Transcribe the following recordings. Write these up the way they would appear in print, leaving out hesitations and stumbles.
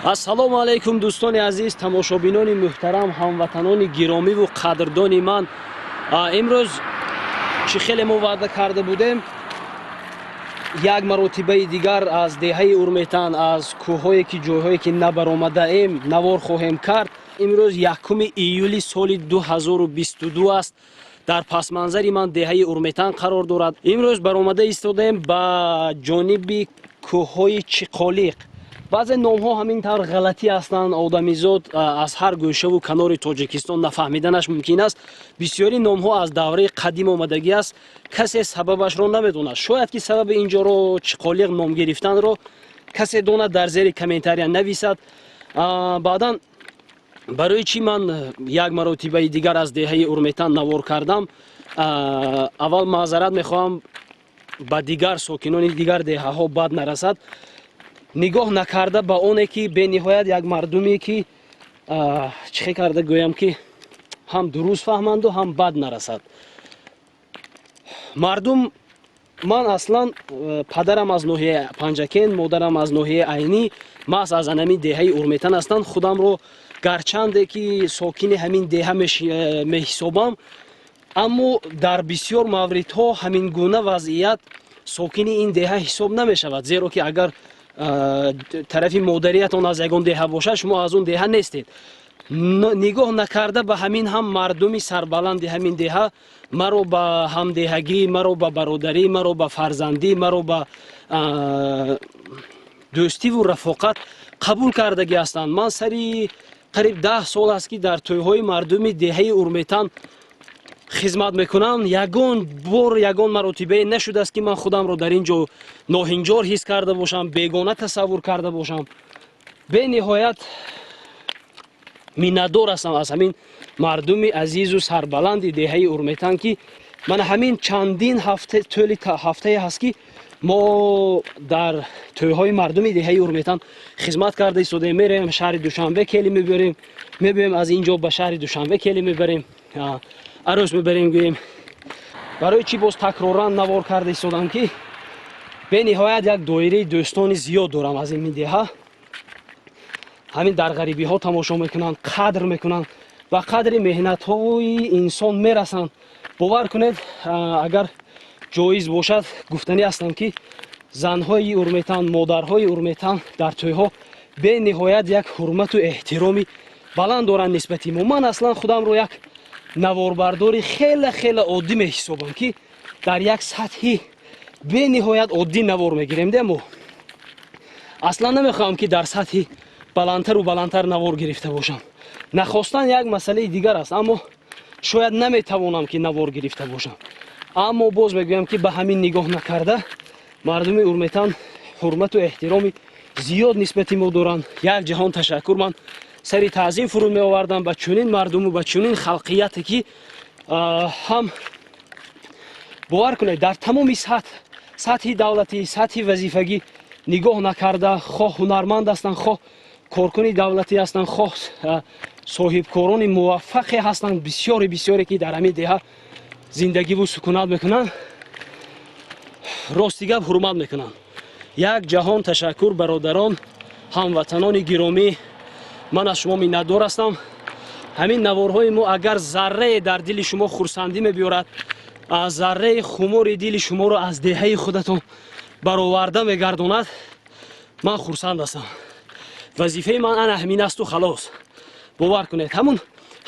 Ассалому алайкум, дӯстони азиз, тамошобинони муҳтарам, ҳамватанони гиромиву қадрдони ман. Имрӯз, чӣ хеле мо ваъда карда будем, як маротибаи дигар аз деҳаи Урметан, аз кӯҳҳое ки ҷойҳое ки набаромадаем, навор хоҳем кард. Имрӯз 1 июли соли 2022 аст. Дар пасманзари ман деҳаи Урметан қарор дорад. Имрӯз баромада истодаем ба ҷониби кӯҳҳои Чиқолиқ. Баъзе номҳо ҳамин тавр ғалатӣ ҳастанд. Одамизод аз ҳар гӯшаву канори Тоҷикистон нафаҳмиданаш мумкин аст. Бисёри номҳо аз давраи қадим омадагӣ аст, касе сабабашро намедонад. Шояд ки сабаби ин ҷоро Чиқолиқ ном гирифтанро касе донад, дар зери комментария нависад. Баъдан барои чӣ ман як маротибаи дигар аз деҳаи Урметан навор кардам? Аввал маъзарат мехоҳам ба дигар сокинони дигар деҳаҳо, бад нарасад, нигоҳ накарда ба оне ки бениҳоят як мардуме ки, чӣ хел карда гӯям ки ҳам дуруст фаҳманду ҳам бад нарасад мардум. Ман аслан падарам аз ноҳияи Панҷакент, модарам аз ноҳияи Айнӣ, маҳз аз анами деҳаи Урметан ҳастанд. Худамро гарчанде ки сокини ҳамин деҳа меҳисобам, аммо дар бисёр мавридҳо ҳамин гуна вазъият сокини ин деҳа ҳисоб намешавад, зеро ки агар тарафи модариятон аз ягон деҳа бошад, шумо аз он деҳа нестед. Нигоҳ накарда ба ҳамин ҳам мардуми сарбаланди ҳамин деҳа маро ба ҳамдеҳагӣ, маро ба бародарӣ, маро ба фарзандӣ, маро ба дӯстиву рафоқат қабул кардагӣ ҳастанд. Ман сари қариб 10 сол аст, ки дар тӯйҳои мардуми деҳаи Урметан хизмат мекунам. Ягон бор, ягон маротибае нашудааст, ки ман худамро дар ин ҷо ноҳинҷор ҳис карда бошам, бегона тасаввур карда бошам. Бениҳоят миннатдор ҳастам аз ҳамин мардуми азизу сарбаланди деҳаи Урметан, ки мана ҳамин чандин ҳафта, тӯли ҳафтае ҳаст, ки мо дар тӯйҳои мардуми деҳаи Урметан хизмат карда истодаем. Меравем шаҳри Душанбе, кели мебарем, мебиёем, аз ин ҷо ба шаҳри Душанбе кели мебарем, арӯс мебарем. Гӯем, барои чӣ боз такроран навор карда истодам, ки бениҳоят як доираи дӯстони зиёд дорам аз ин деҳа. Ҳамин дар ғарибиҳо тамошо мекунанд, қадр мекунанд, ба қадри меҳнатҳои инсон мерасанд. Бовар кунед, агар ҷоиз бошад, гуфтанӣ ҳастам, ки занҳои Урметан, модарҳои Урметан дар тӯйҳо бениҳоят як ҳурмату эҳтироми баланд доранд нисбати мо. Ман аслан худамро як наворбардори хеле хеле оддӣ меҳисобам, ки дар як сатҳи бениҳоят оддӣ навор мегирем де. Мо аслан намехоҳам, ки дар сатҳи баландтару баландтар навор гирифта бошам. Нахостан як масъалаи дигар аст, аммо шояд наметавонам, ки навор гирифта бошам. Аммо боз мегӯям, ки ба ҳамин нигоҳ накарда, мардуми Урметан ҳурмату эҳтироми зиёд нисбати мо доранд. Як ҷаҳон ташаккур. Ман сари таъзим фуруд меовардам ба чунин мардуму ба чунин халқияте, ки ҳам, бовар кунед, дар тамоми сатҳ, сатҳи давлатӣ, сатҳи вазифагӣ нигоҳ накарда, хоҳ ҳунарманд ҳастанд, хоҳ коркуни давлатӣ ҳастанд, хоҳ соҳибкорони муваффақе ҳастанд, бисёре бисёре ки дар ҳамин деҳа зиндагиву сукунат мекунанд, рости гап, ҳурмат мекунанд. Як ҷаҳон ташаккур, бародарон, ҳамватанони гиромӣ, ман аз шумо миннатдор ҳастам. Ҳамин наворҳои мо агар заррае дар дили шумо хурсандӣ мебиёрад, зарраи хумори дили шуморо аз деҳаи худатон бароварда мегардонад, ман хурсанд ҳастам. Вазифаи ман ана ҳамин асту халос. Бовар кунед, ҳамун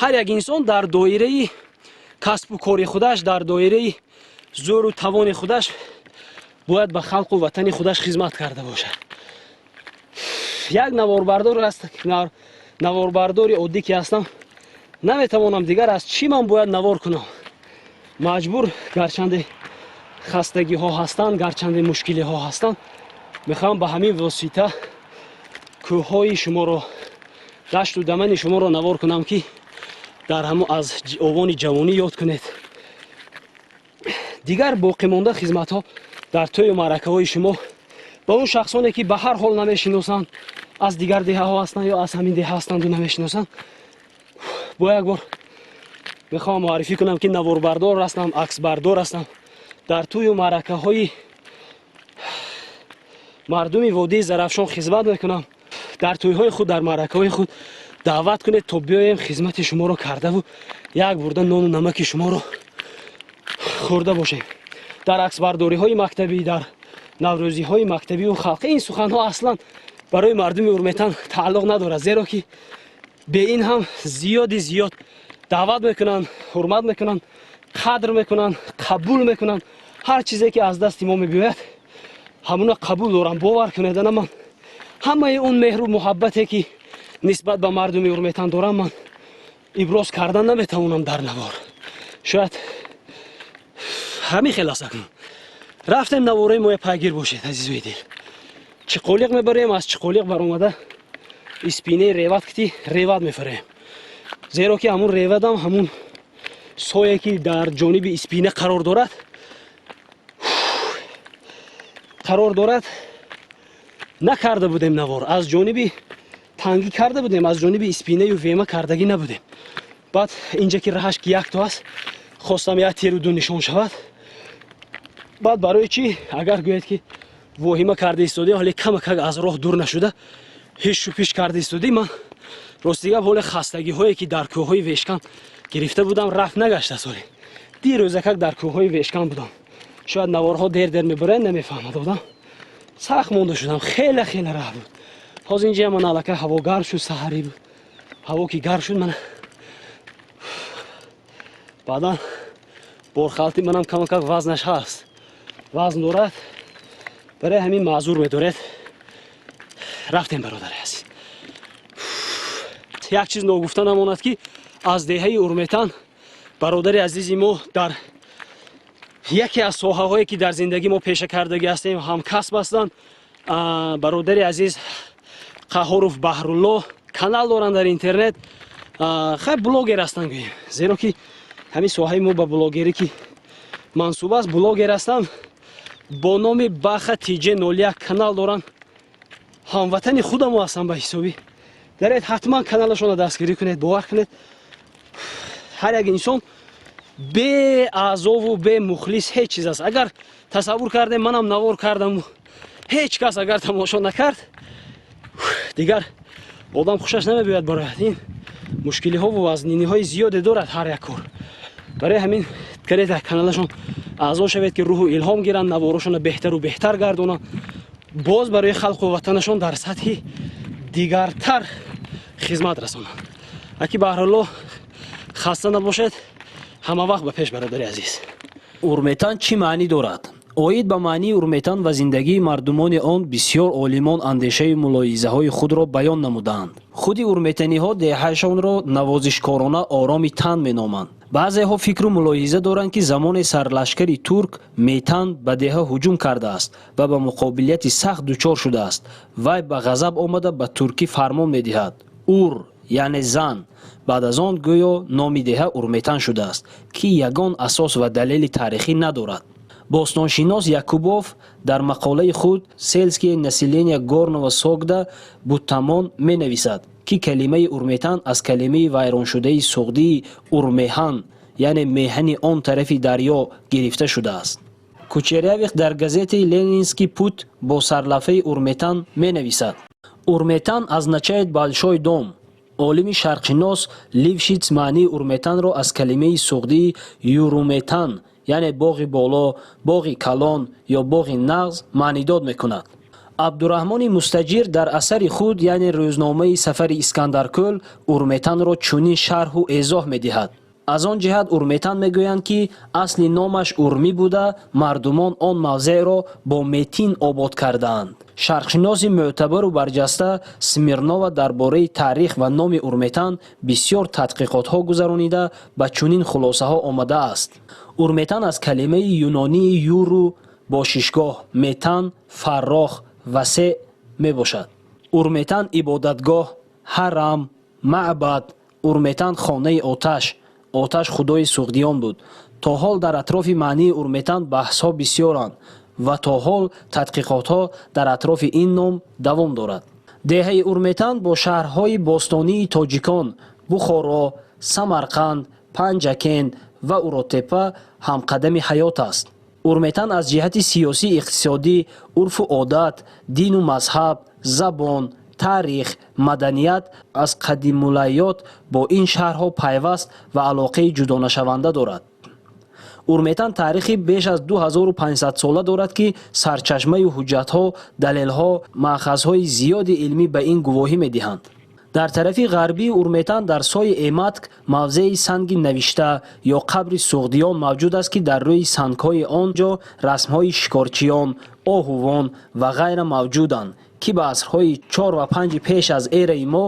ҳар як инсон дар доираи касбу кори худаш, дар доираи зӯру тавони худаш бояд ба халқу ватани худаш хизмат карда бошад. Як наворбардор аст, наворбардори оддӣ ки ҳастам, наметавонам дигар аз чӣ ман бояд навор кунам. Маҷбур, гарчанде хастагиҳо ҳастанд, гарчанде мушкилиҳо ҳастанд, мехоҳам ба ҳамин восита кӯҳҳои шуморо, дашту дамани шуморо навор кунам, ки дар ҳамо аз овони ҷавонӣ ёд кунед. Дигар боқимонда хизматҳо дар тӯю маъракаҳои шумо, ба он шахсоне ки ба ҳар ҳол намешиносанд, аз дигар деҳаҳо ҳастанд ё аз ҳамин деҳа ҳастанду намешиносанд, бо як бор мехоҳам муаррифӣ кунам, ки наворбардор ҳастам, аксбардор ҳастам, дар тӯю маъракаҳои мардуми водии Зарафшон хизмат мекунам. Дар тӯйҳои худ, дар маъракаҳои худ даъват кунед, то биёем, хизмати шуморо кардаву як бурда нону намаки шуморо хӯрда бошем. Дар аксбардориҳои мактабӣ, дар наврӯзиҳои мактабиву халқӣ ин суханҳо аслан барои мардуми Урметан тааллуқ надорад, зеро ки бе ин ҳам зиёди зиёд даъват мекунанд, ҳурмат мекунанд, қадр мекунанд, қабул мекунанд. Ҳар чизе ки аз дасти мо мебиёяд, ҳамуна қабул дорам. Бовар кунед, ана ман ҳамаи он меҳру муҳаббате, ки нисбат ба мардуми Урметан дорам, ман иброз кардан наметавонам дар навор. Шояд ҳамин хел аст. Акнун рафтем, навораи моя пайгир бошед, азизои дил. Чиқолиқ мебарем, аз Чиқолиқ баромада, Испинаи Реват кити Реват мефарем, зеро ки ҳамун Ревадам, ҳамун сое ки дар ҷониби Испина қарор дорад, накарда будем навор. Аз ҷониби Тангӣ карда будем, аз ҷониби Испинаю Вема кардагӣ набудем. Баъд инҷа ки раҳаш ки якто аст, хостам як теру ду нишон шавад. Баъд барои чӣ агар гӯяд, ки воҳима карда истодӣ, ҳоле камакак аз роҳ дур нашуда, ҳишу пиш карда истодӣ. Ман рости гап, ҳоле хастагиҳое, ки дар кӯҳҳои Вешкан гирифта будам, рафт нагаштааст. Ҳоле дирӯзакак дар кӯҳҳои Вешкан будам. Шояд наворҳо дер дер мебаранд, намефаҳмад одам. Сахт монда шудам, хеле хеле раҳ буд. Ҳозир инҷа ман аллакай ҳаво гарм шуд, саҳарӣ буд. Ҳаво ки гарм шуд, ман баъдан борхалти манам камакак вазнаш ҳаст, вазн дорад, барои ҳамин маъзур медоред. Рафтем, бародари азиз. Як чиз ногуфта намонад, ки аз деҳаи Урметан бародари азизи мо дар яке аз соҳаҳое, ки дар зиндагӣ мо пеша кардагӣ ҳастем, ҳамкасб ҳастанд. Бародари азиз Қаҳоров Баҳрулло канал доранд дар интернет. Хай, блогер ҳастанд гӯем, зеро ки ҳамин соҳаи мо ба блогерӣ ки мансуб аст, блогер ҳастанд. Бо номи Баха ТЖ 01 канал доранд. Ҳамватани худамо ҳастанд ба ҳисобӣ. Даред, ҳатман каналашонро дастгирӣ кунед. Бовар кунед, ҳар як инсон бе аъзову бе мухлис ҳеҷ чиз аст. Агар тасаввур кардем, манам навор кардам, ҳеҷ кас агар тамошо накард, дигар одам хушаш намебиёяд. Барояд ин мушкилиҳову вазниниҳои зиёде дорад ҳар як кор. Барои ҳамин каред, каналашон аъзо шавед, ки рӯҳу илҳом гиранд, наворошонро беҳтару беҳтар гардонанд, боз барои халқу ватанашон дар сатҳи дигартар хизмат расонанд. Аки Баҳрулло, хаста набошед, ҳама вақт ба пеш, бародари азиз. Урметан чӣ маънӣ дорад? Оид ба маънии Урметан ва зиндагии мардумони он бисёр олимон андешаю мулоҳизаҳои худро баён намудаанд. Худи урметаниҳо деҳашонро навозишкорона Ороми Тан меноманд. Баъзеҳо фикру мулоҳиза доранд, ки замоне сарлашкари турк Метан ба деҳа ҳуҷум кардааст ва ба муқобилияти сахт дучор шудааст. Вай ба ғазаб омада, ба туркӣ фармон медиҳад: «Ур», яъне зан. Баъд аз он гӯё номи деҳа Урметан шудааст, ки ягон асос ва далели таърихӣ надорад. Бостоншинос Якубов дар мақолаи худ «Сельские населения Горного Согда Бутамон» менависад, ки калимаи Урметан аз калимаи вайроншудаи суғдии урмеҳан, яъне меҳани он тарафи дарё, гирифта шудааст. Кучерявих дар газетаи «Ленинский путь» бо сарлавҳаи «Урметан» менависад: «Урметан означает большой дом». Олими шарқшинос Лившиц маънии Урметанро аз калимаи суғдии юруметан, яъне боғи боло, боғи калон ё боғи нағз маънидод мекунад. Абдураҳмони Мустаҷир дар асари худ, яъне рӯзномаи сафари Искандаркӯл, Урметанро чунин шарҳу эзоҳ медиҳад: аз он ҷиҳат Урметан мегӯянд, ки асли номаш Урмӣ буда, мардумон он мавзеъро бо метин обод кардаанд. Шарқшиноси мӯътабару барҷаста Смирнова дар бораи таърих ва номи Урметан бисёр тадқиқотҳо гузаронида, ба чунин хулосаҳо омадааст: Урметан аз калимаи юнонии юру бошишгоҳ, метан фаррох, васеъ мебошад. Урметан ибодатгоҳ, ҳарам, маъбад, Урметан хонаи оташ. Оташ худои суғдиён буд. То ҳол дар атрофи маънии Урметан баҳсҳо бисёранд ва то ҳол тадқиқотҳо дар атрофи ин ном давом дорад. Деҳаи Урметан бо шаҳрҳои бостонии тоҷикон Бухоро, Самарқанд, Панҷакент ва Уротепа ҳамқадами ҳаёт аст. Урметан аз ҷиҳати сиёсӣ, иқтисодӣ, урфу одат, дину мазҳаб, забон, Таърих, маданият аз қадимулайёт бо ин шаҳрҳо пайваст ва алоқаи ҷудонашаванда дорад. Урметан таърихи беш аз 2500 сола дорад, ки сарчашмаю ҳуҷҷатҳо, далелҳо, маъхазҳои зиёди илмӣ ба ин гувоҳӣ медиҳанд. Дар тарафи ғарбии Урметан, дар сои Эматк, мавзеи санги навишта ё қабри суғдиён мавҷуд аст, ки дар рӯи сангҳои он ҷо расмҳои шикорчиён, оҳувон ва ғайра мавҷуданд, ки ба асрҳои чор ва панҷи пеш аз эраи мо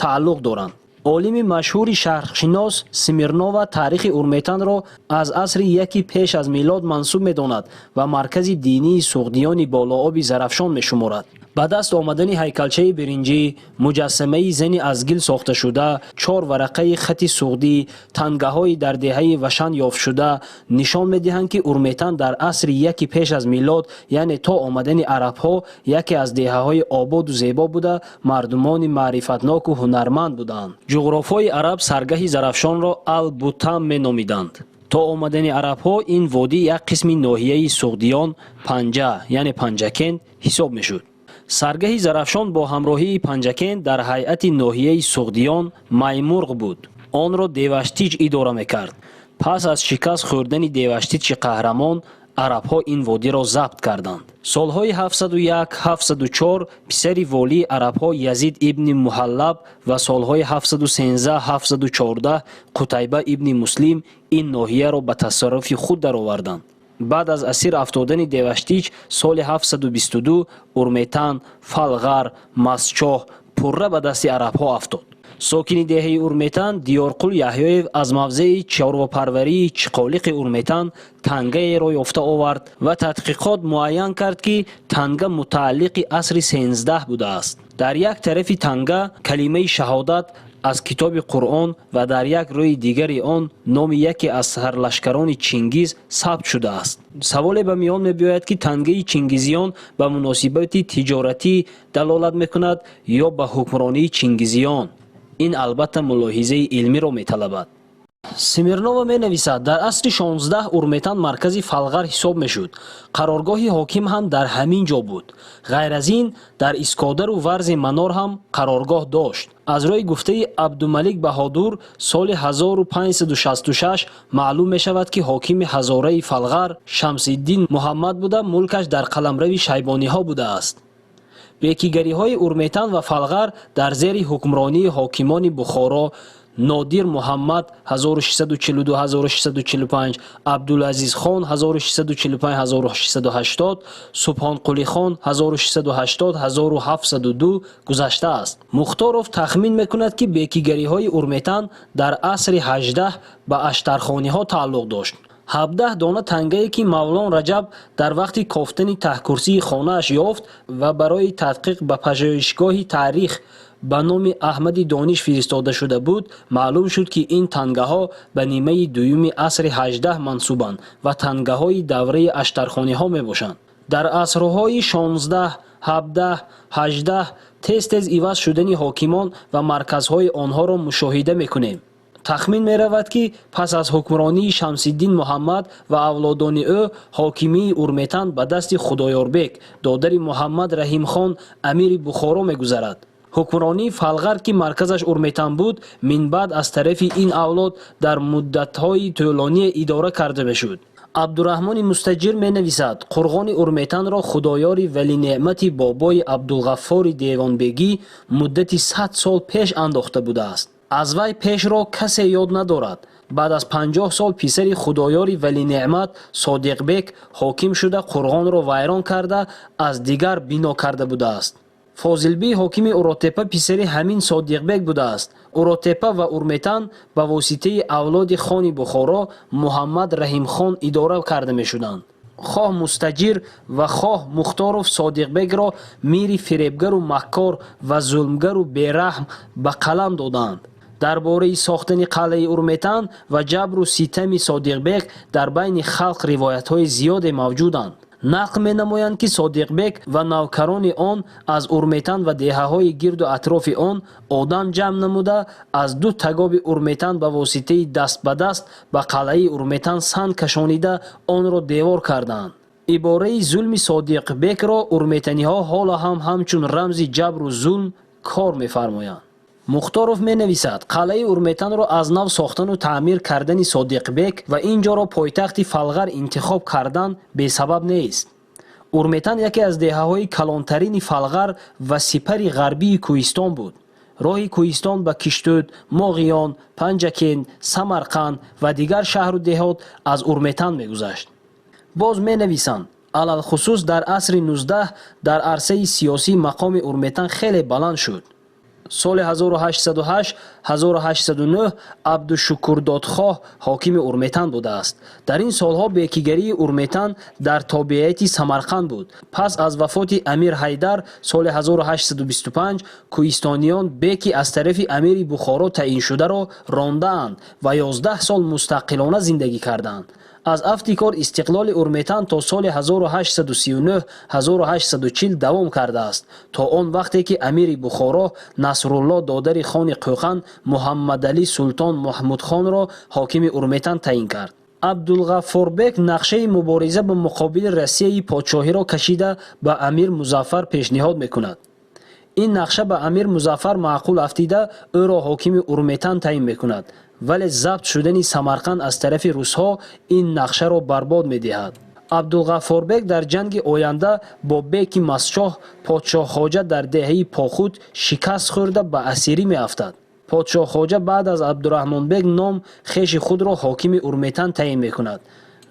тааллуқ доранд. Олими машҳури шарқшинос Смирнова таърихи Урметанро аз асри яки пеш аз милод мансуб медонад ва маркази динии суғдиёни болооби Зарафшон мешуморад. Ба даст омадани ҳайкалчаи биринҷӣ, муҷассамаи зани аз гил сохташуда, чор варақаи хати суғдӣ, тангаҳои дар деҳаи Вашан ёфтшуда нишон медиҳанд, ки Урметан дар асри яки пеш аз милод, яъне то омадани арабҳо, яке аз деҳаҳои ободу зебо буда, мардумони маърифатноку ҳунарманд буданд. Ҷуғрофҳои араб саргаҳи Зарафшонро Ал-Бутам меномиданд. То омадани арабҳо ин водӣ як қисми ноҳияи суғдиён Панҷа, яъне Панҷакент ҳисоб мешуд. Саргаҳи Зарафшон бо ҳамроҳии Панҷакент дар ҳайати ноҳияи суғдиён Маймурғ буд. Онро Деваштич идора мекард. Пас аз шикаст хӯрдани Деваштичи қаҳрамон, арабҳо ин водиро забт карданд. Солҳои 701, 704 писари волии арабҳо Язид ибни Муҳаллаб ва солҳои 713, 714 Қутайба ибни Муслим ин ноҳияро ба тасарруфи худ дароварданд. Баъд аз асир афтодани Деваштич соли 722, Урметан, Фалғар, Масчоҳ пурра ба дасти арабҳо афтод. Сокини деҳаи Урметан Диёрқул Яҳёев аз мавзеи чорвопарварии Чиқолиқи Урметан тангаеро ёфта овард ва тадқиқот муайян кард, ки танга мутааллиқи асри 13 будааст. Дар як тарафи танга калимаи шаҳодат аз китоби Қуръон ва дар як рӯи дигари он номи яке аз сарлашкарони Чингиз сабт шудааст. Саволе ба миён мебиёяд, ки тангаи чингизиён ба муносибати тиҷоратӣ далолат мекунад ё ба ҳукмронии чингизиён? Ин албатта мулоҳизаи илмиро металабад. Смирнова менависад: дар асри 16 Урметан маркази Фалғар ҳисоб мешуд. Қароргоҳи ҳоким ҳам дар ҳамин ҷо буд. Ғайр аз ин, дар Искодару Варзи Манор ҳам қароргоҳ дошт. Аз рӯи гуфтаи Абдумалик Баҳодур, соли 1566 маълум мешавад, ки ҳокими ҳазораи Фалғар Шамсиддин Муҳаммад буда, мулкаш дар қаламрави шайбониҳо будааст. Бекигариҳои Урметан ва Фалғар дар зери ҳукмронии ҳокимони Бухоро Нодир Муҳаммад 1642-1645, Абдулазизхон 1645-1680, Субҳонқулихон 1680-1702 гузаштааст. Мухторов тахмин мекунад, ки бекигариҳои Урметан дар асри 18 ба аштархониҳо тааллуқ дошт. 17 дона тангае, ки Мавлон Раҷаб дар вақти кофтани таҳкурсии хонааш ёфт ва барои тадқиқ ба пажӯҳишгоҳи таърих ба номи Аҳмади Дониш фиристода шуда буд, маълум шуд, ки ин тангаҳо ба нимаи дуюми асри 18 мансубанд ва тангаҳои давраи аштархониҳо мебошанд. Дар асрҳои 16, 17, 18 тез-тез иваз шудани ҳокимон ва марказҳои онҳоро мушоҳида мекунем. Тахмин меравад, ки пас аз ҳукмронии Шамсиддин Муҳаммад ва авлодони ӯ ҳокимии Урметан ба дасти Худоёрбек, додари Муҳаммад Раҳимхон, амири Бухоро мегузарад. Ҳукмронии Фалғар, ки марказаш Урметан буд, минбаъд аз тарафи ин авлод дар муддатҳои тӯлоние идора карда мешуд. Абдураҳмони Мустаҷир менависад: қурғони Урметанро Худоёри Валинеъмати бобои Абдулғаффори Девонбегӣ муддати 100 сол пеш андохта будааст. Аз вай пешро касе ёд надорад. Баъд аз 50 сол писари Худоёри Валинеъмат Содиқбек ҳоким шуда, қурғонро вайрон карда, аз дигар бино карда будааст. Фозилбӣ, ҳокими Уротепа, писари ҳамин Содиқбек будааст. Уротепа ва Урметан ба воситаи авлоди хони Бухоро Муҳаммад Раҳимхон идора карда мешуданд. Хоҳ Мустаҷир ва хоҳ Мухторов Содиқбекро мири фиребгару маккор ва зулмгару бераҳм ба қалам додаанд. Дар бораи сохтани қалъаи Урметан ва ҷабру ситами Содиқбек дар байни халқ ривоятҳои зиёде мавҷуданд. Нақл менамоянд, ки Содиқбек ва навкарони он аз Урметан ва деҳаҳои гирду атрофи он одам ҷамъ намуда, аз ду тагоби Урметан ба воситаи даст ба даст ба қалъаи Урметан санг кашонида, онро девор кардаанд. Ибораи зулми Содиқбекро урметаниҳо ҳоло ҳам ҳамчун рамзи ҷабру зулм Кор мефармоянд. Мухторов менависад, қалъаи Урметанро аз нав сохтану таъмир кардани Содиқбек ва ин ҷоро пойтахти Фалғар интихоб кардан бесабаб нест. Урметан яке аз деҳаҳои калонтарини Фалғар ва сипари ғарбии кӯҳистон буд. Роҳи кӯҳистон ба Киштуд, Моғиён, Панҷакент, Самарқанд ва дигар шаҳру деҳот аз Урметан мегузашт. Боз менависанд, алалхусус дар асри 19 дар арсаи сиёсӣ мақоми Урметан хеле баланд шуд. Соли 1808-1809 Абдушукурдодхоҳ ҳокими Урметан будааст. Дар ин солҳо бекигарии Урметан дар тобеияти Самарқанд буд. Пас аз вафоти Амир Ҳайдар соли 1825 кӯҳистониён беки аз тарафи амири Бухоро таъиншударо рондаанд ва 11 сол мустақилона зиндагӣ карданд. Аз афти кор истиқлоли Урметан то соли 1839-1840 давом кардааст, то он вақте ки амири Бухоро Насрулло додари хони Қӯқанд Муҳаммадалӣ Султон Маҳмудхонро ҳокими Урметан таъин кард. Абдулғаффорбек нақшаи мубориза ба муқобили Россияи подшоҳиро кашида ба амир Музаффар пешниҳод мекунад. Ин нақша ба амир Музаффар маъқул афтида, ӯро ҳокими Урметан таъин мекунад, вале забт шудани Самарқанд аз тарафи русҳо ин нақшаро барбод медиҳад. Абдулғаффорбек дар ҷанги оянда бо беки Масчоҳ Подшоҳхоҷа дар деҳаи Похуд шикаст хӯрда ба асирӣ меафтад. Подшоҳхоҷа баъд аз Абдураҳмонбек ном хеши худро ҳокими Урметан таъин мекунад.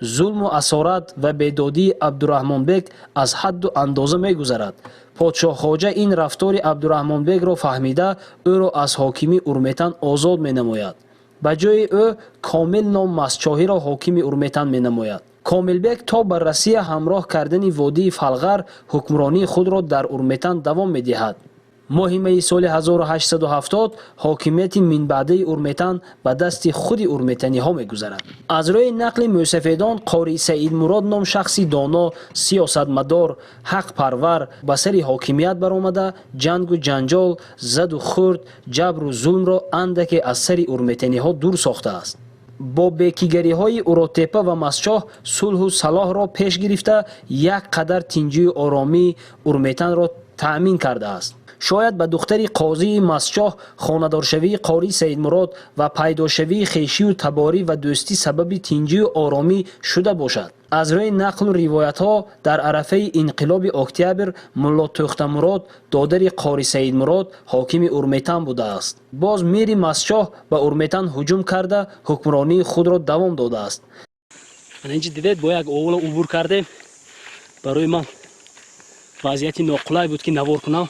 Зулму асорат ва бедодии Абдураҳмонбек аз ҳадду андоза мегузарад. Подшоҳхоҷа ин рафтори Абдураҳмонбекро фаҳмида, ӯро аз ҳокимии Урметан озод менамояд. Ба ҷои ӯ Комил ном Масчоҳиро ҳокими Урметан менамояд. Комилбек то ба Россия ҳамроҳ кардани водии Фалғар ҳукмронии худро дар Урметан давом медиҳад. Моҳи майи соли 1870 ҳокимияти минбаъдаи Урметан ба дасти худи урметаниҳо мегузарад. Аз рӯи нақли мӯсафедон, Қори Саидмурод ном шахси доно, сиёсатмадор, ҳақпарвар ба сари ҳокимият баромада, ҷангу ҷанҷол, заду хӯрд, ҷабру зулмро андаке аз сари урметаниҳо дур сохтааст. Бо бекигариҳои Уротепа ва Масчоҳ сулҳу салоҳро пеш гирифта, як қадар тинҷию оромии Урметанро таъмин кардааст. Шояд ба духтари қозии Масчоҳ хонадоршавии Қори Саидмурод ва пайдошавии хешию таборӣ ва дӯстӣ сабаби тинҷию оромӣ шуда бошад. Аз рӯи нақлу ривоятҳо, дар арафаи инқилоби октябр Мулло Тӯхтамурод додари Қори Саидмурод ҳокими Урметан будааст. Боз мири Масчоҳ ба Урметан ҳуҷум карда, ҳукмронии худро давом додааст. Инҷи дидед, бо як овула убур кардем. Барои ман вазъияти ноқулай буд, ки навор кунам.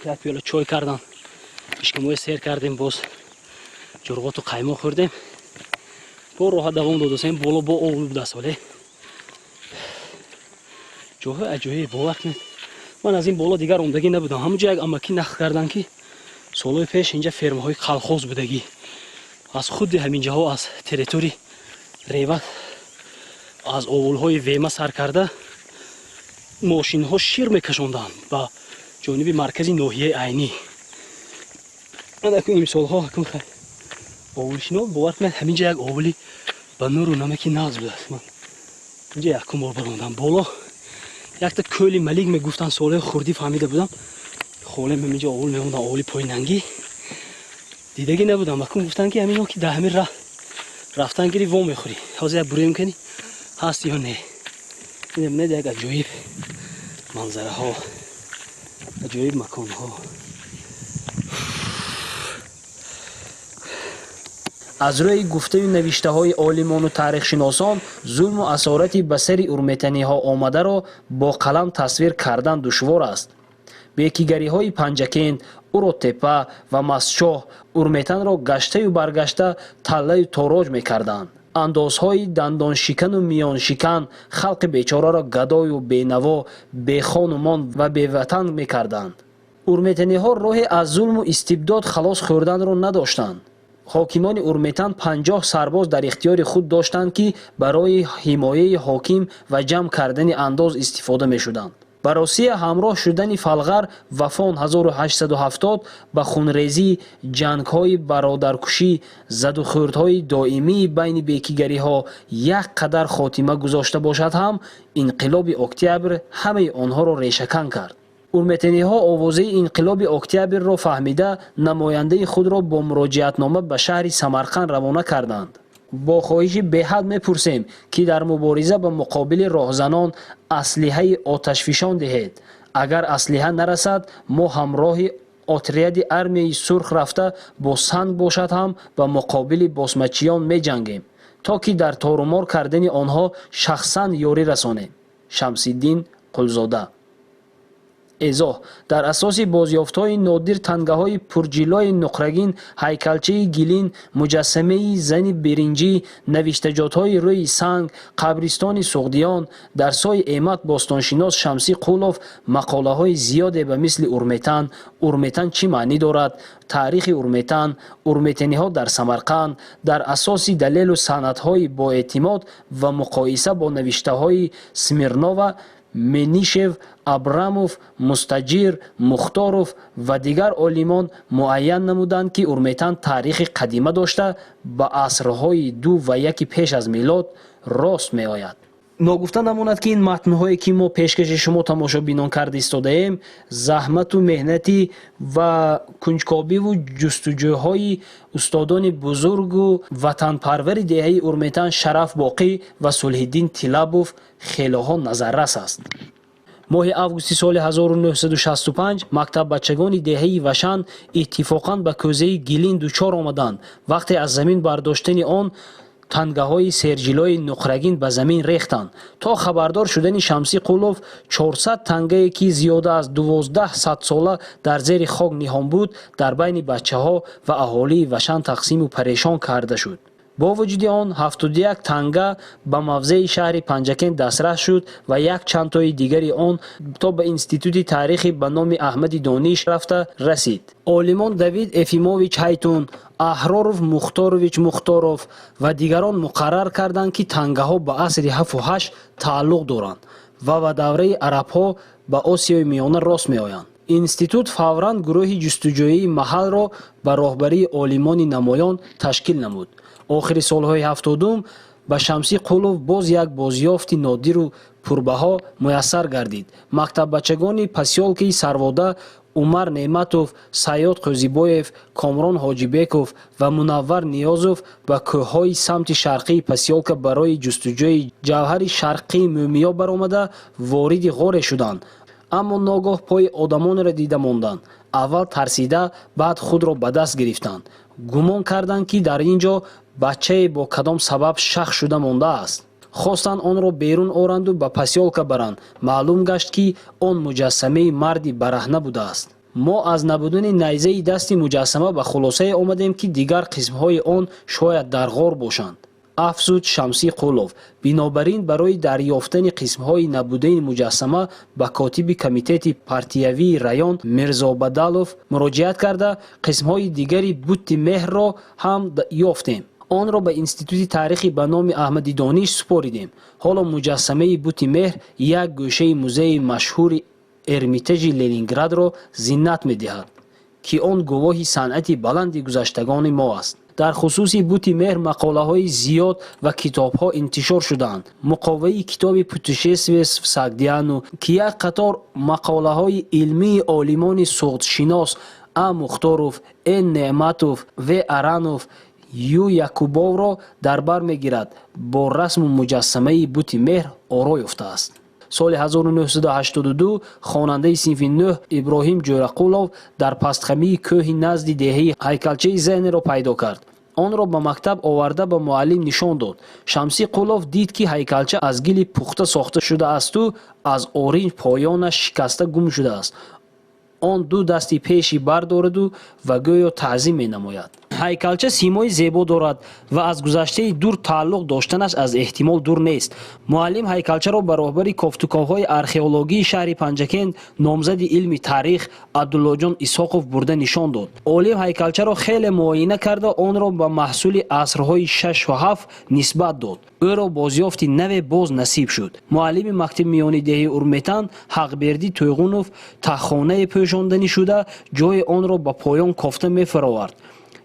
Як пиёла чой кардам, ишкамоя сер кардем, боз ҷурғоту қаймоқ хӯрдем, бо роҳа давом додасем. Боло бо овул будааст, вале ҷоҳои аҷоиб, бовар кунед, ман аз ин боло дигар омдагӣ набудам. Ҳамунҷо як амакӣ нақл карданд, ки солҳои пеш инҷа фермаҳои колхоз будагӣ, аз худи ҳаминҷаҳо, аз территории Реват, аз овулҳои Вема сар карда, мошинҳо шир мекашонданд ба ҷониби маркази ноҳияи Айнӣ. Акун имсолҳо акун овулшино, бовар кунед, ҳаминҷа як овули ба нуру намаки нағз будааст. Ман инҷа якум бор баромадам боло. Якта кӯли Малик мегуфтанд, солҳои хурдӣ фаҳмида будам, холем ҳаминҷа овул мемондам, овули поинангӣ дидагӣ набудам. Акун гуфтанд, ки ҳамино ки дар ҳамин раҳ рафтан гири, во мехӯрӣ. Ҳозир як бурем, кани ҳаст ё не. Бинед, як аҷоиб манзараҳо, аҷоиб маконҳо. Аз рӯи гуфтаю навиштаҳои олимону таърихшиносон, зулму асорати ба сари урметаниҳо омадаро бо қалам тасвир кардан душвор аст. Бекигариҳои Панҷакент, Уротепа ва Масчоҳ Урметанро гаштаю баргашта таллаю тороҷ мекарданд. Андозҳои дандоншикану миёншикан халқи бечораро гадою бенаво, бехонумон ва беватан мекарданд. Урметаниҳо роҳе аз зулму истибдод халос хӯрданро надоштанд. Ҳокимони Урметан 50 сарбоз дар ихтиёри худ доштанд, ки барои ҳимояи ҳоким ва ҷамъ кардани андоз истифода мешуданд. Ба Россия ҳамроҳ шудани Фалғар ва фон 1870 ба хунрезӣ, ҷангҳои бародаркушӣ, задухӯрдҳои доимии байни бекигариҳо як қадар хотима гузошта бошад ҳам, инқилоби октябр ҳамаи онҳоро решакан кард. Урметаниҳо овозаи инқилоби октябрро фаҳмида, намояндаи худро бо муроҷиатнома ба шаҳри Самарқанд равона карданд. Бо хоҳиши беҳад мепурсем, ки дар мубориза ба муқобили роҳзанон аслиҳаи оташфишон диҳед. Агар аслиҳа нарасад, мо ҳамроҳи отряди армияи сурх рафта, бо санг бошад ҳам, ба муқобили босмачиён меҷангем, то ки дар торумор кардани онҳо шахсан ёрӣ расонем. Шамсиддин Қулзода. Эзоҳ: дар асоси бозёфтҳои нодир тангаҳои пурҷиллои нуқрагин, ҳайкалчаи гилин, муҷассамаи зани биринҷӣ, навиштаҷотҳои рӯи санг, қабристони суғдиён дар сои Эмат бостоншинос Шамсӣ Қулов мақолаҳои зиёде ба мисли Урметан, Урметан чӣ маънӣ дорад, таърихи Урметан, урметаниҳо дар Самарқанд дар асоси далелу санадҳои боэътимод ва муқоиса бо навиштаҳои Смирнова, Менишев, Абрамов, Мустаҷир, Мухторов ва дигар олимон муайян намуданд, ки Урметан таърихи қадима дошта, ба асрҳои ду ва яки пеш аз милод рост меояд. Ногуфта намонад, ки ин матнҳое, ки мо пешкаши шумо тамошобинон карда истодаем, заҳмату меҳнати ва кунҷкобиву ҷустуҷӯҳои устодони бузургу ватанпарвари деҳаи Урметан Шараф Боқӣ ва Сулҳиддин Тилабов хелоҳо назаррас аст. Моҳи августи соли 1965 мактаббачагони деҳаи Вашан иттифоқан ба кӯзаи гилин дучор омаданд. Вақте аз замин бардоштани он, тангаҳои серҷилои нуқрагин ба замин рехтанд. То хабардор шудани Шамсӣ Қулов, 400 тангае, ки зиёда аз 12 садсола дар зери хок ниҳон буд, дар байни бачаҳо ва аҳолии Вашан тақсиму парешон карда шуд. Бо вуҷуди он, 71 танга ба мавзеи шаҳри Панҷакент дастрас шуд ва як чандтои дигари он то ба Институти таърихӣ ба номи Аҳмади Дониш рафта расид. Олимон Давид Эфимович Ҳайтун, Аҳроров Мухторович Мухторов ва дигарон муқаррар карданд, ки тангаҳо ба асри ҳафту ҳашт тааллуқ доранд ва ба давраи арабҳо ба Осиёи Миёна рост меоянд. Институт фавран гурӯҳи ҷустуҷӯии маҳалро ба роҳбарии олимони намоён ташкил намуд. Охири солҳои 70-ум ба Шамсӣ Қулов боз як бозёфти нодиру пурбаҳо муяссар гардид. Мактаббачагони посёлкаи Сарвода Умар Неъматов, Саёд Қӯзибоев, Комрон Ҳоҷибеков ва Мунаввар Ниёзов ба кӯҳҳои самти шарқии посёлка барои ҷустуҷӯи ҷавҳари шарқии мӯмиё баромада, вориди ғоре шуданд. Аммо ногоҳ пои одамонеро дида монданд. Аввал тарсида, баъд худро ба даст гирифтанд. Гумон карданд, ки дар ин ҷо бачае бо кадом сабаб шах шуда мондааст. Хостанд онро берун оранду ба посёлка баранд. Маълум гашт, ки он муҷассамаи марди бараҳна будааст. Мо аз набудани найзаи дасти муҷассама ба хулосае омадем, ки дигар қисмҳои он шояд дар ғор бошанд, афзуд Шамсӣ Қулов. Бинобар ин барои дарёфтани қисмҳои набудаи муҷассама ба котиби комитети партиявии район Мирзобадалов муроҷиат карда, қисмҳои дигари бутти Меҳрро ҳам ёфтем. Онро ба Институти таърихӣ ба номи Аҳмади Дониш супоридем. Ҳоло муҷассамаи бути Меҳр як гӯшаи музеи машҳури Эрмитажи Ленинградро зинат медиҳад, ки он гувоҳи санъати баланди гузаштагони мо аст. Дар хусуси бути Меҳр мақолаҳои зиёд ва китобҳо интишор шудаанд. Муқоваи китоби «Путешествие в Согдиану», ки як қатор мақолаҳои илмии олимони суғдшинос А Мухторов, Н Неъматов, В Аранов, Ю Якубовро дар бар мегирад, бо расму муҷассамаи бути Меҳр оро ёфтааст. Соли 1982 хонандаи синфи 9 Иброҳим Ҷӯрақулов дар пастхамии кӯҳи назди деҳаи ҳайкалчаи зеҳнеро пайдо кард. Онро ба мактаб оварда, ба муаллим нишон дод. Шамсӣ Қулов дид, ки ҳайкалча аз гили пухта сохта шудаасту аз оринҷ поёнаш шикаста гум шудааст. Он ду дасти пеши бардораду ва гӯё таъзим менамояд. Ҳайкалча симои зебо дорад ва аз гузаштаи дур тааллуқ доштанаш аз эҳтимол дур нест. Муаллим ҳайкалчаро ба роҳбари кофтуковҳои археологии шаҳри Панҷакент, номзади илми таърих Абдуллоҷон Исҳоқов бурда нишон дод. Олим ҳайкалчаро хеле муоина карда, онро ба маҳсули асрҳои шашу ҳафт нисбат дод. Ӯро бозёфти наве боз насиб шуд. Муаллими мактаби миёни деҳаи Урметан Ҳақбердӣ Тӯйғунов таххонае пӯшонданӣ шуда, ҷои онро ба поён кофта мефаровард.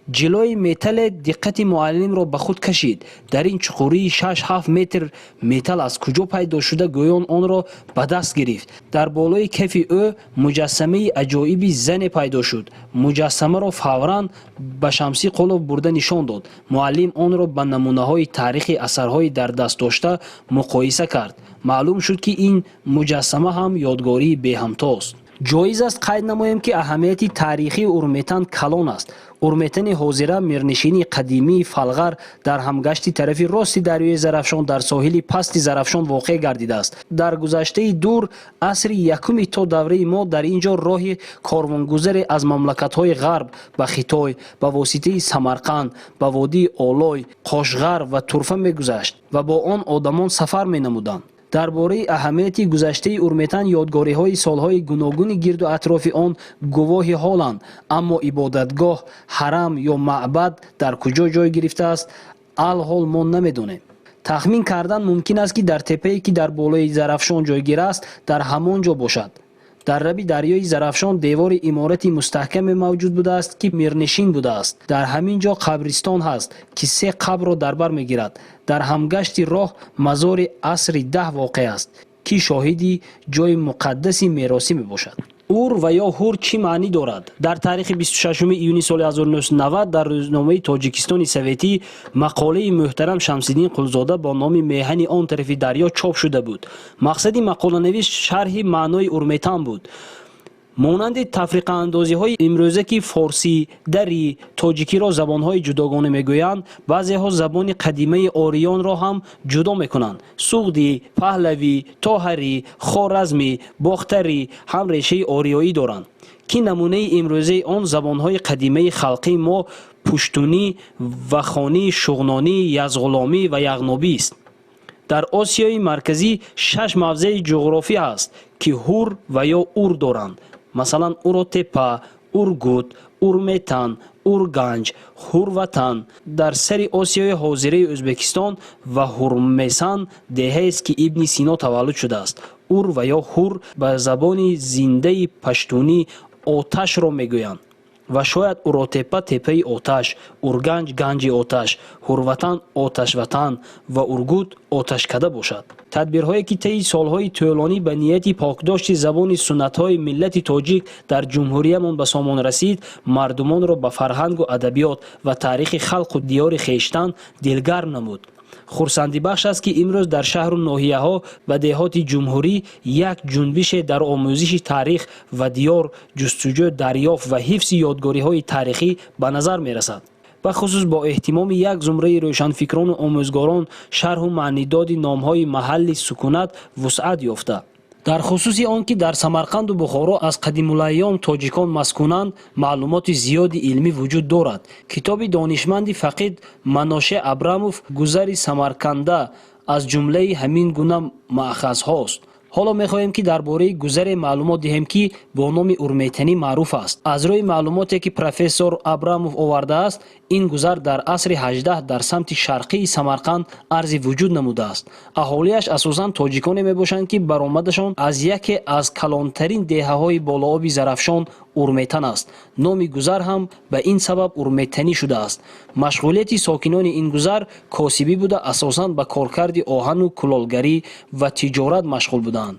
Ҷилои металле диққати муаллимро ба худ кашид. Дар ин чуқурии 6-7 метр металл аз куҷо пайдо шуда, гӯён онро ба даст гирифт. Дар болои кафи ӯ муҷассамаи аҷоиби зане пайдо шуд. Муҷассамаро фавран ба Шамсӣ Қулов бурда нишон дод. Муаллим онро ба намунаҳои таърихи асарҳои дар даст дошта муқоиса кард. Маълум шуд, ки ин муҷассама ҳам ёдгории беҳамтост. Ҷоиз аст қайд намоем, ки аҳамияти таърихии Урметан калон аст. Урметани ҳозира мирнишини қадимии Фалғар дар ҳамгашти тарафи рости дарёи Зарафшон дар соҳили пасти Зарафшон воқеъ гардидааст. Дар гузаштаи дур, асри якуми то давраи мо, дар ин ҷо роҳи корвонгузаре аз мамлакатҳои ғарб ба Хитой ба воситаи Самарқанд ба водии Олой, Қошғар ва Турфа мегузашт ва бо он одамон сафар менамуданд. Дар бораи аҳамияти гузаштаи Урметан ёдгориҳои солҳои гуногуни гирду атрофи он гувоҳи ҳоланд, аммо ибодатгоҳ, ҳарам ё маъбад дар куҷо ҷой гирифтааст, алҳол мо намедонем. Тахмин кардан мумкин аст, ки дар теппае, ки дар болои Зарафшон ҷойгир аст, дар ҳамон ҷо бошад. Дар раби дарёи Зарафшон девори иморати мустаҳкаме мавҷуд будааст, ки мирнишин будааст. Дар ҳамин ҷо қабристон ҳаст, ки се қабрро дар бар мегирад. Дар ҳамгашти роҳ мазори асри 10 воқеъ аст, ки шоҳиди ҷои муқаддаси меросӣ мебошад. Ур ва ё ҳур чӣ маънӣ дорад? Дар таърихи 26 июни соли 1990 дар рӯзномаи Тоҷикистони советӣ мақолаи муҳтарам Шамсиддин Қулзода бо номи «Меҳани он тарафи дарё» чоп шуда буд. Мақсади мақоланавис шарҳи маънои Урметан буд. Монанди тафриқаандозиҳои имрӯза, ки форсӣ, дарӣ, тоҷикиро забонҳои ҷудогона мегӯянд, баъзеҳо забони қадимаи ориёнро ҳам ҷудо мекунанд. Суғдӣ, паҳлавӣ, тоҳарӣ, хоразмӣ, бохтарӣ ҳам решаи ориёӣ доранд, ки намунаи имрӯзаи он забонҳои қадимаи халқии мо пуштунӣ, вахонӣ, шуғнонӣ, язғуломӣ ва яғнобист. Дар Осиёи Марказӣ шаш мавзеи ҷуғрофӣ ҳаст, ки ҳур ва ё ур доранд. Масалан, Уротепа, Ургут, Урметан, Урганҷ, Ҳурватан дар сари Осиёи ҳозираи Ӯзбекистон ва Ҳурмесан деҳаест, ки Ибни Сино таваллуд шудааст. Ур ва ё ҳур ба забони зиндаи паштунӣ оташро мегӯянд ва шояд Уротепа теппаи оташ, Урганҷ ганҷи оташ, Ҳурватан оташватан ва Ургут оташкада бошад. Тадбирҳое, ки таи солҳои тӯлонӣ ба нияти покдошти забони суннатҳои миллати тоҷик дар ҷумҳуриямон ба сомон расид, мардумонро ба фарҳангу адабиёт ва таърихи халқу диёри хештан дилгарм намуд. Хурсандибахш аст, ки имрӯз дар шаҳру ноҳияҳо ва деҳоти ҷумҳурӣ як ҷунбише дар омӯзиши таърих ва диёр, ҷустуҷӯ, дарёфт ва ҳифзи ёдгориҳои таърихӣ ба назар мерасад. Бахусус бо эҳтимоми як зумраи рӯшанфикрону омӯзгорон шарҳу маънидоди номҳои маҳалли сукунат вусъат ёфта. Дар хусуси он ки дар Самарқанду Бухоро аз қадимулайём тоҷикон маскунанд, маълумоти зиёди илмӣ вуҷуд дорад. Китоби донишманди фақид Маноше Абрамов «Гузари Самарканда» аз ҷумлаи ҳамин гуна маъхазҳост. Ҳоло мехоҳем, ки дар бораи гузаре маълумот диҳем, ки бо номи Урметанӣ маъруф аст. Аз рӯи маълумоте, ки профессор Абрамов овардааст, ин гузар дар асри 18 дар самти шарқии Самарқанд арзи вуҷуд намудааст. Аҳолиаш асосан тоҷиконе мебошанд, ки баромадашон аз яке аз калонтарин деҳаҳои болооби Зарафшон Урметан аст. Номи гузар ҳам ба ин сабаб Урметанӣ шудааст. Машғулияти сокинони ин гузар косибӣ буда, асосан ба коркарди оҳану кулолгарӣ ва тиҷорат машғул буданд.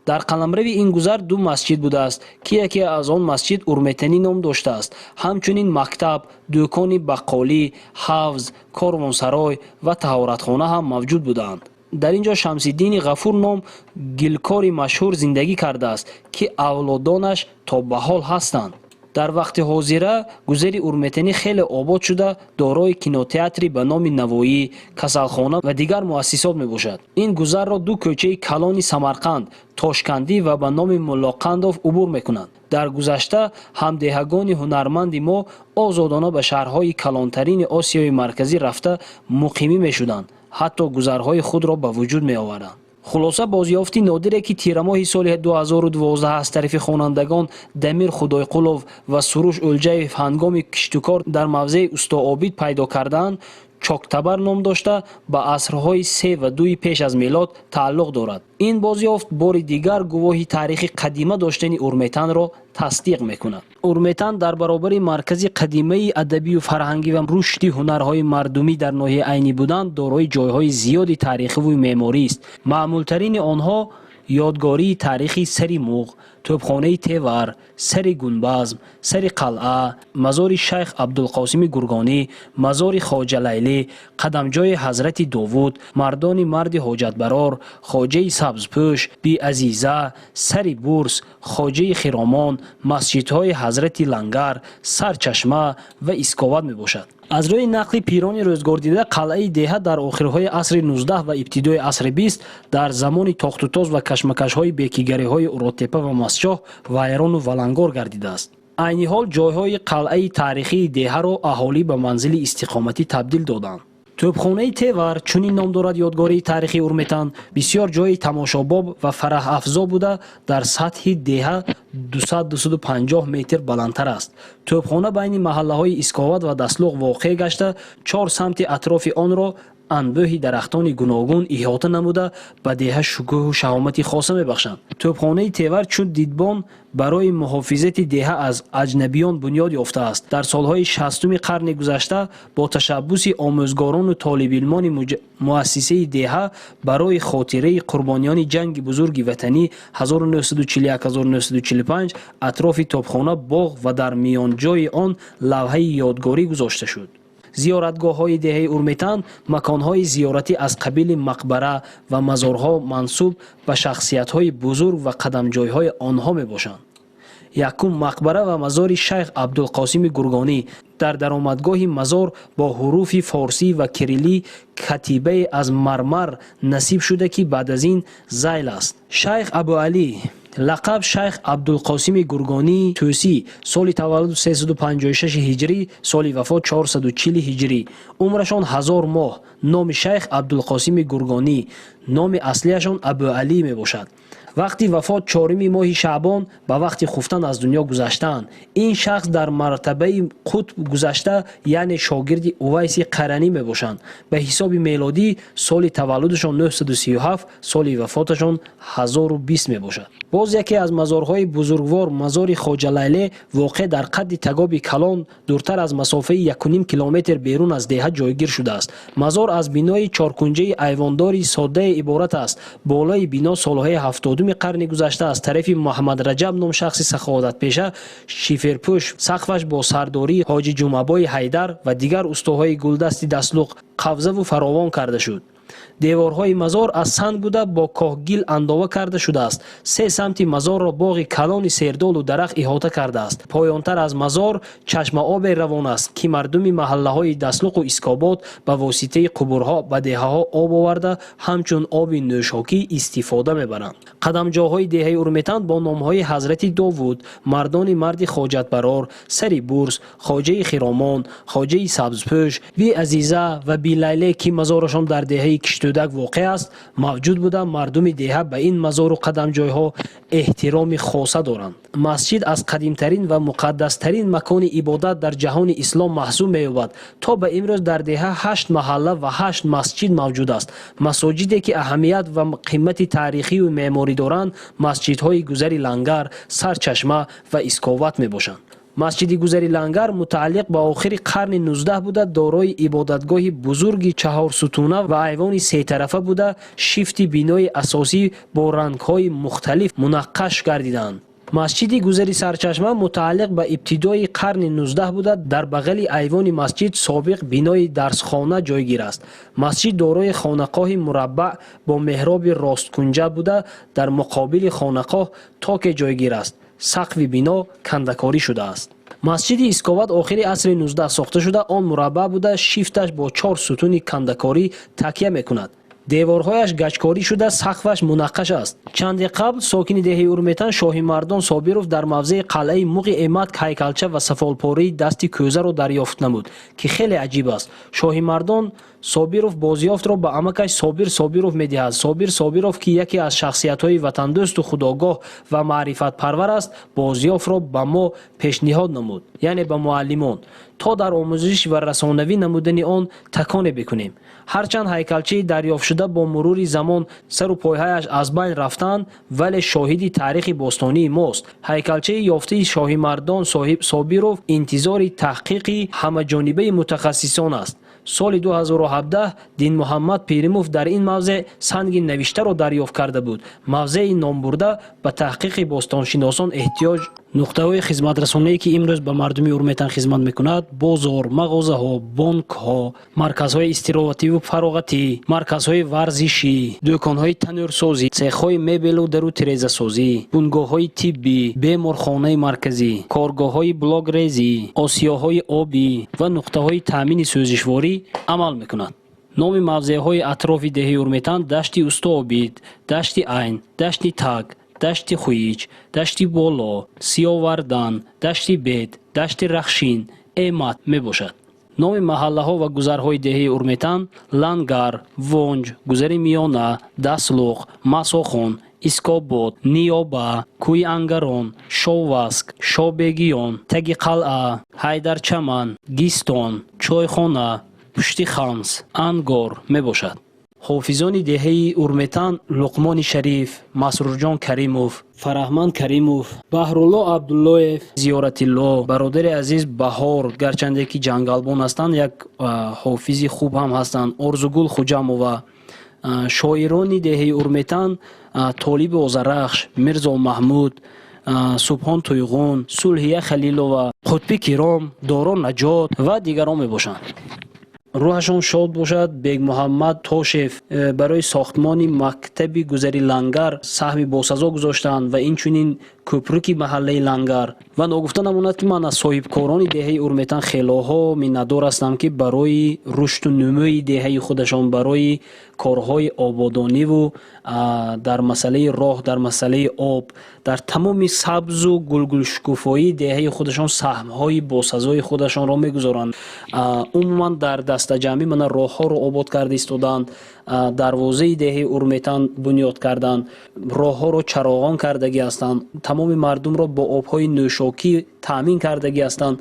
Дар қаламрави ин гузар ду масҷид будааст, ки яке аз он масҷид Урметанӣ ном доштааст. Ҳамчунин мактаб, дӯкони баққолӣ, ҳавз, корвонсарой ва таҳоратхона ҳам мавҷуд буданд. Дар ин ҷо Шамсиддини Ғафур ном гилкори машҳур зиндагӣ кардааст, ки авлодонаш то ба ҳол ҳастанд. Дар вақти ҳозира гузари Урметанӣ хеле обод шуда, дорои кинотеатри ба номи Навоӣ, касалхона ва дигар муассисот мебошад. Ин гузарро ду кӯчаи калони Самарқанд, Тошкандӣ ва ба номи Муллоқандов, убур мекунанд. Дар гузашта ҳамдеҳагони ҳунарманди мо озодона ба шаҳрҳои калонтарини Осиёи Марказӣ рафта муқимӣ мешуданд, ҳатто гузарҳои худро ба вуҷуд меоварданд. Хулоса, бозёфти нодире, ки тирамоҳи соли 2012 аз тарафи хонандагон Дамир Худойқулов ва Суруш Ӯлҷаев ҳангоми киштукор дар мавзеи Устообид пайдо кардаанд, Чоктабар ном дошта, ба асрҳои се ва дуи пеш аз мелод тааллуқ дорад. Ин бозёфт бори дигар гувоҳи таърихи қадима доштани Урметанро Тасдиқ мекунад. Урметан дар баробари маркази қадимаи адабию фарҳангӣ ва рушди ҳунарҳои мардумӣ дар ноҳияи Айнӣ будан, дорои ҷойҳои зиёди таърихиву меъморист. Маъмултарини онҳо ёдгории таърихи Сари Муғ, тӯбхонаи Тевар, Сари Гунбазм, Сари Қалъа, мазори шайх Абдулқосими Гургонӣ, мазори Хоҷа Лайлӣ, қадамҷои ҳазрати Довуд, Мардони марди ҳоҷатбарор, Хоҷаи Сабзпӯш, Биазиза, Сари Бурс, Хоҷаи Хиромон, масҷидҳои Ҳазрати Лангар, Сарчашма ва Исковат мебошад. Аз рӯи нақли пирони рӯзгордида, қалъаи деҳа дар охирҳои асри 19 ва ибтидои асри 20 дар замони тохтутоз ва кашмакашҳои бекигариҳои Уродтепа ва Мастчоҳ вайрону валангор гардидааст. Айни ҳол ҷойҳои қалъаи таърихии деҳаро аҳолӣ ба манзили истиқоматӣ табдил доданд. Тӯбхонаи Тевар, чунин ном дорад ёдгории таърихии Урметан, бисёр ҷойи тамошобоб ва фараҳафзо буда, дар сатҳи деҳа 200-250 метр баландтар аст. Тӯбхона байни маҳаллаҳои Исковат ва Даслуқ воқеъ гашта, чор самти атрофи онро анбӯҳи дарахтони гуногун иҳота намуда, ба деҳа шукӯҳу шаҳомати хоса мебахшанд. Тӯбхонаи Тевар чун дидбон барои муҳофизати деҳа аз аҷнабиён бунёд ёфтааст. Дар солҳои 60-уми қарни гузашта бо ташаббуси омӯзгорону толибилмони муассисаи деҳа барои хотираи қурбониёни ҷанги бузурги ватанӣ 1941-1945 атрофи топхона боғ ва дар миёнҷои он лавҳаи ёдгорӣ гузошта шуд. Зиёратгоҳҳои деҳаи Урметан маконҳои зиёратӣ аз қабили мақбара ва мазорҳо мансуб ба шахсиятҳои бузург ва қадамҷойҳои онҳо мебошанд. Якум, мақбара ва мазори шайх Абдулқосими Гургонӣ. Дар даромадгоҳи мазор бо ҳуруфи форсӣ ва кириллӣ катибае аз мармар насиб шуда, ки баъд аз ин зайл аст. Шайх Абуалӣ, лақаб шайх Абдулқосими Гургонӣ Тӯсӣ, соли таваллуд 356 ҳиҷрӣ, соли вафот 440 ҳиҷрӣ, умрашон 1000 моҳ. Номи шайх Абдулқосими Гургонӣ, номи аслиашон Абуалӣ мебошад. Вақти вафот чоруми моҳи шаъбон ба вақти хуфтан аз дунё гузаштаанд. Ин шахс дар мартабаи қутб гузашта, яъне шогирди Увайси Қаранӣ мебошанд. Ба ҳисоби мелодӣ соли таваллудашон 937, соли вафоташон 1020 мебошад. Боз яке аз мазорҳои бузургвор, мазори Хоҷа Лайле, воқеъ дар қадди тагоби калон, дуртар аз масофаи 1,5 километр берун аз деҳа ҷойгир шудааст. Мазор аз бинои чоркунҷаи айвондори соддае иборат аст. Болои бино солҳои 70-уми қарни гузашта аз тарафи Муҳаммадраҷаб ном шахси саховатпеша шиферпӯш, сақфаш бо сардории ҳоҷи Ҷумъабои Ҳайдар ва дигар устоҳои гулдасти Даслуқ қавзаву фаровон карда шуд. Деворҳои мазор аз санг буда, бо коҳгил андова карда шудааст. Се самти мазорро боғи калони сердолу дарахт иҳота кардааст. Поёнтар аз мазор чашмаобе равон аст, ки мардуми маҳаллаҳои Даслуқу Искобод ба воситаи қубурҳо ба деҳаҳо об оварда, ҳамчун оби нӯшокӣ истифода мебаранд. Қадамҷоҳои деҳаи Урметан бо номҳои Ҳазрати Довуд, Мардони марди хоҷатбарор, Сари Бурс, Хоҷаи Хиромон, Хоҷаи Сабзпӯш, Биазиза ва Билайле, ки мазорашон дар деҳаи Киштӯдак воқеъ аст, мавҷуд буда, мардуми деҳа ба ин мазору қадамҷойҳо эҳтироми хоса доранд. Масҷид аз қадимтарин ва муқаддастарин макони ибодат дар ҷаҳони ислом маҳсуб меёбад. То ба имрӯз дар деҳа ҳашт маҳалла ва ҳашт масҷид мавҷуд аст. Масоҷиде, ки аҳамият ва қимати таърихию меъморӣ доранд, масҷидҳои Гузари Лангар, Сарчашма ва Исковат мебошанд. Масҷиди Гузари Лангар мутааллиқ ба охири қарни 19 буда, дорои ибодатгоҳи бузурги чаҳорсутуна ва айвони сетарафа буда, шифти бинои асосӣ бо рангҳои мухталиф мунаққаш гардидаанд. Масҷиди Гузари Сарчашма мутааллиқ ба ибтидои қарни 19 буда, дар бағали айвони масҷид собиқ бинои дарсхона ҷойгир аст. Масҷид дорои хонақоҳи мураббаъ бо меҳроби росткунҷа буда, дар муқобили хонақоҳ токе ҷойгир аст. Сақфи бино кандакорӣ шудааст. Масҷиди Исковат охири асри 19 сохта шуда, он мураббаъ буда, шифташ бо чор сутуни кандакорӣ такя мекунад, деворҳояш гачкорӣ шуда, сақфаш мунаққаш аст. Чанде қабл сокини деҳаи Урметан Шоҳимардон Собиров дар мавзеи қалъаи Муғи Эмат ҳайкалча ва сафолпораи дасти кӯзаро дарёфт намуд, ки хеле аҷиб аст. Шоҳимардон Собиров бозёфтро ба амакаш Собир Собиров медиҳад. Собир Собиров, ки яке аз шахсиятҳои ватандӯсту худогоҳ ва маърифатпарвар аст, бозёфтро ба мо пешниҳод намуд, яъне ба муаллимон, то дар омӯзиш ва расонавӣ намудани он таконе бикунем. Ҳарчанд ҳайкалчаи дарёфтшуда шуда, бо мурури замон сару пойҳояш аз байн рафтанд, вале шоҳиди таърихи бостонии мост. Ҳайкалчаи ёфтаи Шоҳимардон Собиров интизори таҳқиқи ҳамаҷонибаи мутахассисон аст. Соли 2017 Динмуҳаммад Пиримов дар ин мавзеъ санги навиштаро дарёфт карда буд. Мавзеи номбурда ба таҳқиқи бостоншиносон эҳтиёҷ. Нуқтаҳои хизматрасоние, ки имрӯз ба мардуми Урметан хизмат мекунад: бозор, мағозаҳо, бонкҳо, марказҳои истироҳативу фароғатӣ, марказҳои варзишӣ, дӯконҳои танӯрсозӣ, цехҳои мебелу дару тирезасозӣ, бунгоҳҳои тиббӣ, беморхонаи марказӣ, коргоҳҳои блокрезӣ, осиёҳои обӣ ва нуқтаҳои таъмини сӯзишворӣ амал мекунад. Номи мавзеъҳои атрофи деҳаи Урметан: Дашти Устообид, Дашти Айн, Дашти Таг, Дашти Хуиҷ, Дашти Боло, Сиёвардан, Дашти Бед, Дашти Рахшин, Эмат мебошад. Номи маҳаллаҳо ва гузарҳои деҳаи Урметан: Лангар, Вонҷ, Гузари Миёна, Даслуқ, Масохон, Искобод, Ниёба, Кӯи Ангарон, Шоваск, Шобегиён, Таги Қалъа, Ҳайдарчаман, Гистон, Чойхона, Пушти Хамс, Ангор мебошад. Ҳофизони деҳаи Урметан: Луқмони Шариф, Масрурҷон Каримов, Фараҳманд Каримов, Баҳрулло Абдуллоев, Зиёратилло, бародари азиз Баҳор, гарчанде ки ҷангалбон ҳастанд, як ҳофизи хуб ҳам ҳастанд, Орзугул Хуҷамова. Шоирони деҳаи Урметан: Толиби Озарахш, Мирзо Маҳмуд, Субҳон Туйғун, Сулҳия Халилова, Қутби Киром, Доро Наҷот ва дигарон мебошанд. Рӯҳашон шод бошад. Бегмуҳаммад Тошев барои сохтмони мактаби гузари Лангар саҳми босазо гузоштанд ва инчунин кӯпруки маҳаллаи Лангар. Ва ногуфта намонад, ки ман аз соҳибкорони деҳаи Урметан хелоҳо миннатдор ҳастам, ки барои рушду нумӯи деҳаи худашон, барои корҳои ободониву дар масъалаи роҳ, дар масъалаи об, дар тамоми сабзу гулгулшукуфоии деҳаи худашон саҳмҳои босазои худашонро мегузоранд. Умуман, дар дастаҷамъӣ мана роҳҳоро обод карда истоданд, дарвозаи деҳаи Урметан бунёд карданд, роҳҳоро чароғон кардагӣ ҳастанд, тамоми мардумро бо обҳои нӯшокӣ таъмин кардагӣ ҳастанд.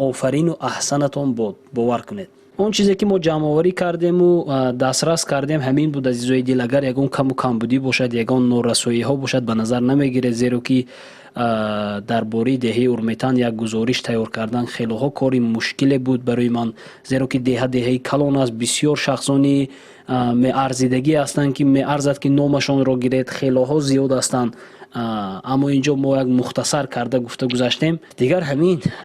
Офарину аҳсанатон бод, бовар кунед. Он чизе ки мо ҷамъоварӣ кардему дастрас кардем, ҳамин буд. Азизои дил, агар ягон каму камбудӣ бошад, ягон норасоиҳо бошад, ба назар намегиред, зеро ки дар бораи деҳаи Урметан як гузориш тайёр кардан хелоҳо кори мушкиле буд барои ман, зеро ки деҳа деҳаи калон аст, бисёр шахсони меарзидагӣ ҳастанд, ки меарзад, ки номашонро гиред, хелоҳо зиёд ҳастанд. Аммо инҷо мо як мухтасар карда гуфта гузаштем. Дигар ҳамин.